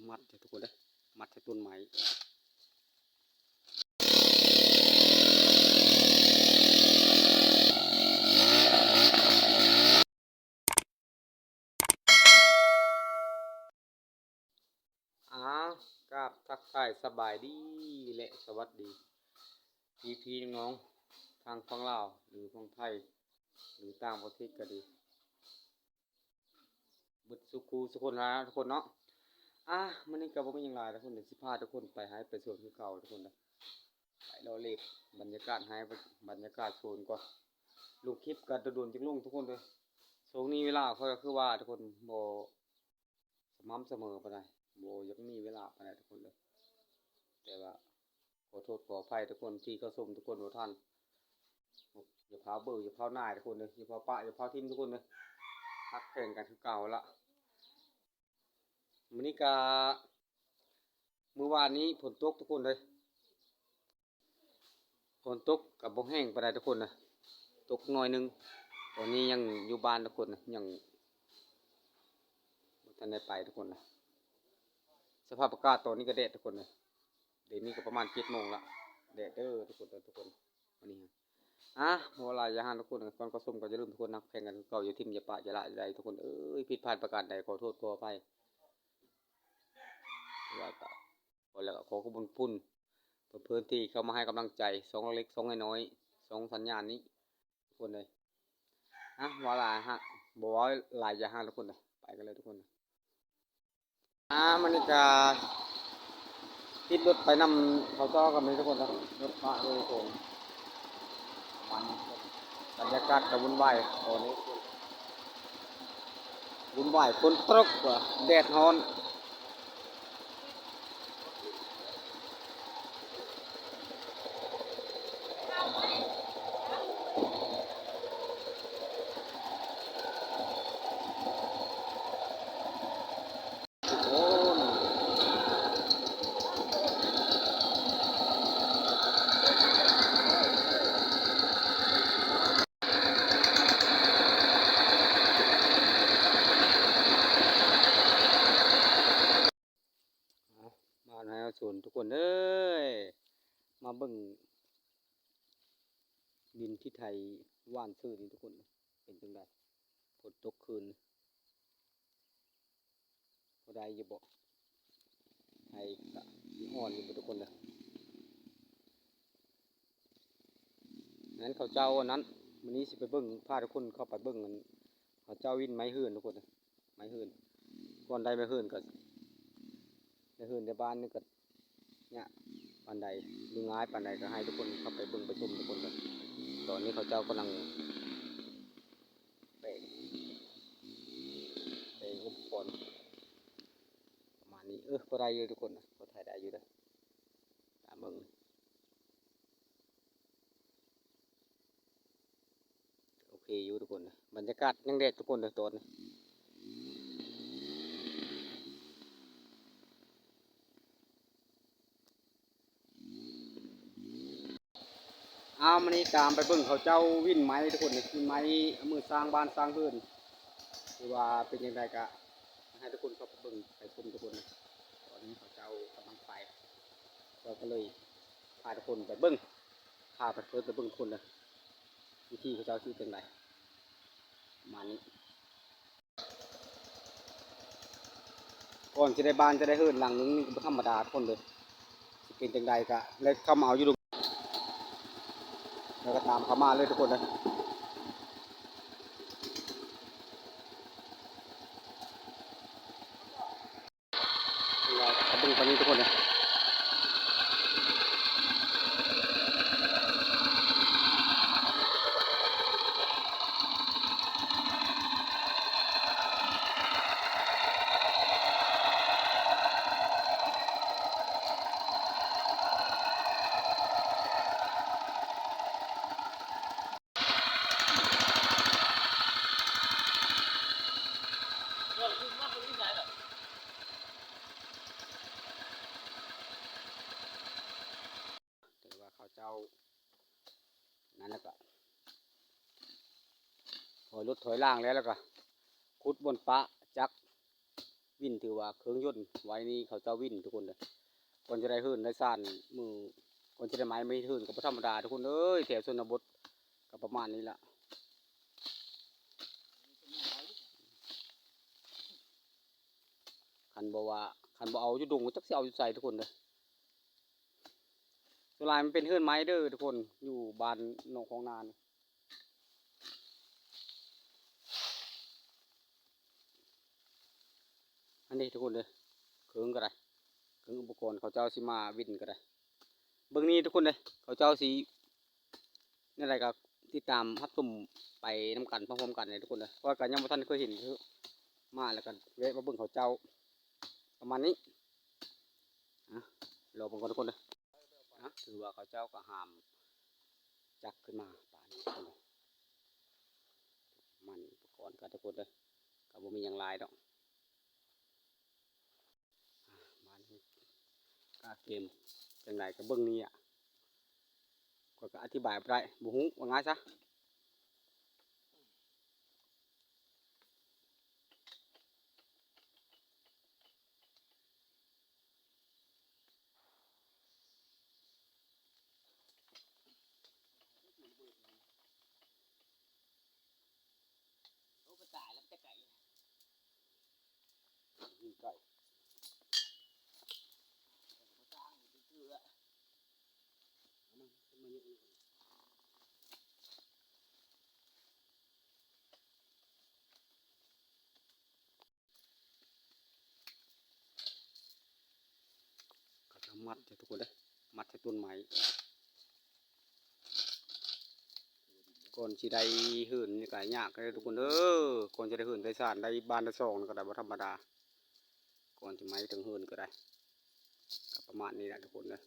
ມັດໃຫ້ທຸກຄົນເດີ ມັດໃຫ້ຕົ້ນໄມ້. ອາ ກາບທັກທາຍສະບາຍດີ ແລະ ສະຫວັດດີ ພີ່ໆນ້ອງໆ ທັງຝັ່ງລາວ ຫຼື ຝັ່ງໄທ ຫຼື ຕ່າງປະເທດກໍດີ ເບິດສູ່ຄູ່ສູ່ຄົນນະທຸກຄົນເນາະ. ອາ ມື້ນີ້ກໍບໍ່ມີຫຍັງຫຼາຍທຸກຄົນ ດຽວຊິພາທຸກຄົນໄປໄຮ່ໄປສວນຄືເກົ່າທຸກຄົນເດີ ໄປເລາະເລະບັນຍາກາດໄຮ່ ບັນຍາກາດສວນກ່ອນ. ລົງຄລິບກໍດົນໆ ຈຶ່ງລົງທຸກຄົນເດີ. ຊ່ວງນີ້ເວລາຂ້ອຍກໍຄືວ່າທຸກຄົນ ບໍ່ສະໝ່ຳສະເໝີປານໃດ ບໍ່ຢາກມີເວລາປານໃດທຸກຄົນເດີ. ແຕ່ວ່າ ຂໍໂທດຂໍອະໄພທຸກຄົນທີ່ເຂົ້າຊົມທຸກຄົນບໍ່ທັນ. ຢ່າພາວເບີ ຢ່າພາວໜ້າຍທຸກຄົນເດີ ຢ່າພາວປະ ຢ່າພາວຖິ້ມທຸກຄົນເດີ ຮັກແພງກັນຄືເກົ່າລະ. ມື້ນີ້ກະ ມື້ວານນີ້ຝົນຕົກທຸກຄົນເດີ ຝົນຕົກກະບໍ່ແຮງປານໃດທຸກຄົນນະ ຕົກໜ້ອຍໜຶ່ງ. ຕອນນີ້ຍັງຢູ່ບ້ານທຸກຄົນນະ ຍັງບໍ່ທັນໄດ້ໄປທຸກຄົນນະ. ສະພາບອາກາດຕອນນີ້ກະແດດທຸກຄົນນະ. ດຽວນີ້ກໍປະມານເຈັດໂມງລະ ແດດເດີທຸກຄົນເດີ ທຸກຄົນ. ອັນນີ້ ອາ ບໍ່ຫຼາຍຢ່າງທຸກຄົນ ກ່ອນເຂົ້າຊົມກໍຢ່າລືມທຸກຄົນ ຮັກແພງກັນຄືເກົ່າ ຢ່າຖິ້ມ ຢ່າປະ ຢ່າລະ ຢ່າໄດ້ທຸກຄົນເອີຍ. ຜິດພາດປະການໃດ ຂໍໂທດຂໍອະໄພ ແລ້ວກໍ ແລ້ວກໍຂໍຂອບຄຸນເພື່ອນໆທີ່ເຂົ້າມາໃຫ້ກຳລັງໃຈ ຊ່ອງເລັກໆ ຊ່ອງນ້ອຍໆ ຊ່ອງສັນຍານນີ້ ທຸກຄົນເອີຍ. ອາ ບໍ່ຫຼາຍຮະ ບໍ່ເວົ້າຫຼາຍຢ່າຮະທຸກຄົນເອີຍ ໄປກັນເລີຍທຸກຄົນ. ອາ ມື້ນີ້ກະຕິດລົດໄປນຳເຂົາເຈົ້າກັນເລີຍທຸກຄົນເນາະ ລົດປະເລີຍທຸກຄົນ. ປະມານນີ້ ບັນຍາກາດກະວຸ່ນວາຍຕອນນີ້ ວຸ່ນວາຍ ຝົນຕົກ ແດດຮ້ອນ. ມາໃນສວນທຸກຄົນເອີຍ ມາເບິ່ງດິນທີ່ໄຖຫວ່ານຊື່ນີ້ທຸກຄົນ ເປັນຈັ່ງໃດ? ຝົນຕົກຄືນ ພໍໄດ້ຢູ່ບໍ່? ໄຖກະຊິອ່ອນຢູ່ບໍ່ທຸກຄົນເດີ? ແມ່ນເຂົາເຈົ້າອັນນັ້ນ ມື້ນີ້ຊິໄປເບິ່ງ ພາທຸກຄົນເຂົ້າໄປເບິ່ງອັນ ເຂົາເຈົ້າວິນໄມ້ເຮືອນທຸກຄົນ ໄມ້ເຮືອນ. ກ່ອນໄດ້ໄມ້ເຮືອນກໍ ໄມ້ເຮືອນໃນບ້ານນີ້ກໍຍາກປານໃດ ຫຼືງ່າຍປານໃດ ກໍໃຫ້ທຸກຄົນເຂົ້າໄປເບິ່ງໄປຊົມທຸກຄົນເດີ. ຕອນນີ້ເຂົາເຈົ້າກຳລັງແປງ ແປງອຸປະກອນປະມານນີ້. ເອີ ພໍໄດ້ຢູ່ທຸກຄົນ ພໍຖ່າຍໄດ້ຢູ່ເດີ ຕາມເບິ່ງ. ໂອເຄຢູ່ທຸກຄົນ ບັນຍາກາດຍັງແດດທຸກຄົນເດີຕອນນີ້. ອ້າວ ມື້ນີ້ຕາມໄປເບິ່ງເຂົາເຈົ້າວິນໄມ້ທຸກຄົນ ວິນໄມ້ເອົາມືສ້າງບ້ານສ້າງເຮືອນ ຄືວ່າເປັນຈັ່ງໃດກະໃຫ້ທຸກຄົນເຂົ້າໄປເບິ່ງໄປຊົມທຸກຄົນ. ຕອນນີ້ເຂົາເຈົ້າກຳລັງໄປ ເຮົາກໍເລີຍພາທຸກຄົນໄປເບິ່ງ ພາໄປເພິ່ນໄປເບິ່ງທຸກຄົນເດີ ວິທີເຂົາເຈົ້າເຮັດຈັ່ງໃດ ປະມານນີ້. ກ່ອນຊິໄດ້ບ້ານຈະໄດ້ເຮືອນຫຼັງໜຶ່ງນີ້ກໍບໍ່ທຳມະດາທຸກຄົນເດີ ຊິເປັນຈັ່ງໃດກະເລີຍເຂົ້າມາເອົາຢູ່ ແລ້ວກໍຕາມເຂົ້າມາເລີຍທຸກຄົນເດີ. ເບິ່ງຕອນນີ້ທຸກຄົນເດີ. ແຕ່ວ່າເຂົາເຈົ້ານັ້ນແລ້ວກໍ ຖອຍລົດຖອຍລາງແລ້ວ ແລ້ວກໍຂຸດບ່ອນປະຈັກ ວິນ ຖືວ່າເຄື່ອງຍົນໄວນີ້ເຂົາເຈົ້າວິນທຸກຄົນເດີ. ກ່ອນຈະໄດ້ເຮືອນໄດ້ຊານ ມື້ ກ່ອນຈະໄດ້ໄມ້ມາເຮັດເຮືອນກໍບໍ່ທຳມະດາທຸກຄົນເອີຍ. ແຖວຊົນນະບົດກໍປະມານນີ້ລະ. ຄັນບໍ່ວ່າ ຄັນບໍ່ເອົາຢູ່ດົງ ຈັກຊິເອົາຢູ່ໃສທຸກຄົນເດີ. ສ່ວນຫຼາຍມັນເປັນເຮືອນໄມ້ເດີທຸກຄົນ ຢູ່ບ້ານໜອງຂອງນານີ້. ອັນນີ້ທຸກຄົນເດີ ເຄື່ອງກໍໄດ້ ເຄື່ອງອຸປະກອນ ເຂົາເຈົ້າຊິມາວິນກໍໄດ້. ເບິ່ງນີ້ທຸກຄົນເດີ ເຂົາເຈົ້າຊິ ແນວໃດກໍຕິດຕາມຮັບຊົມໄປນຳກັນ ພ້ອມໆກັນເລີຍທຸກຄົນເດີ. ຂ້ອຍກໍຍັງບໍ່ທັນເຄີຍເຫັນ ມາແລ້ວກໍແວະມາເບິ່ງເຂົາເຈົ້າ ປະມານນີ້. ອ່ະ ລໍເບິ່ງກ່ອນທຸກຄົນເດີ. ອ່ະ ຖືວ່າເຂົາເຈົ້າກໍຫາມຈັກຂຶ້ນມາປານນີ້ທຸກຄົນເດີ. ມັນອຸປະກອນກັນທຸກຄົນເດີ ກໍບໍ່ມີຫຍັງຫຼາຍດອກ. ອ່ະ ບາດນີ້ກະເກມຈັ່ງໃດກໍເບິ່ງນີ້ອະ ຂ້ອຍກໍອະທິບາຍບໍ່ໄດ້ ບໍ່ຮູ້ ວ່າງ່າຍຊະ. ໂອ້ ມັນຕາຍແລ້ວ ມັນແຕ່ໄກ ຍິງໄກ່ ເຂົາຈະມັດໃຫ້ທຸກຄົນເດ້ ມັດໃຫ້ຕົ້ນໄມ້. ກ່ອນຊິໄດ້ເຮືອນນີ້ກໍຍາກເດ້ທຸກຄົນເດີ. ກ່ອນຊິໄດ້ເຮືອນໄດ້ຊານ ໄດ້ບ້ານໄດ້ຊ່ອງນີ້ກໍໄດ້ບໍ່ທຳມະດາ. ກ່ອນຊິໄມ້ເຖິງເຮືອນກໍໄດ້ ກໍປະມານນີ້ແຫຼະທຸກຄົນເດີ.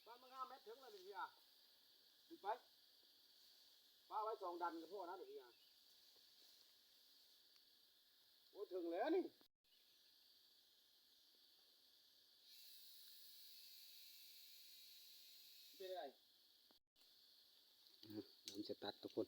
ບ້ານມັນງາມແມັດເຖິງແລ້ວນີ້ເດ ດຶງໄປ ປະໄວ້ສອງດັນກໍພໍນະເດ. ໂອ້ ເຖິງແລ້ວນີ້. ເປັນໄງ? ອືມ ເລີ່ມສະຕາດທຸກຄົນ.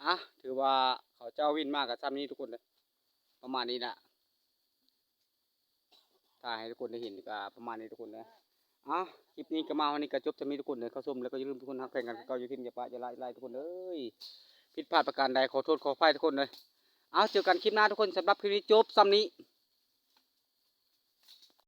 ອ່ະ ຖືວ່າເຂົາເຈົ້າວິນມາກໍຊ່ຳນີ້ທຸກຄົນເດີ ປະມານນີ້ລະ ຖ້າໃຫ້ທຸກຄົນໄດ້ເຫັນກໍປະມານນີ້ທຸກຄົນເດີ. ເອົ້າ ຄລິບນີ້ກໍມາຮອດນີ້ກໍຈົບຊ່ຳນີ້ທຸກຄົນເດີ. ເຂົ້າຊົມແລ້ວກໍຢ່າລືມທຸກຄົນຮັກແພງກັນຄືເກົ່າ ຢ່າຖິ້ມຢ່າປະ ຢ່າລະ ຢ່າລາຍທຸກຄົນເອີຍ. ຜິດພາດປະການໃດຂໍໂທດຂໍອະໄພທຸກຄົນເດີ. ເອົ້າ ເຈີກັນຄລິບໜ້າທຸກຄົນ. ສຳລັບຄລິບນີ້ຈົບຊ່ຳນີ້.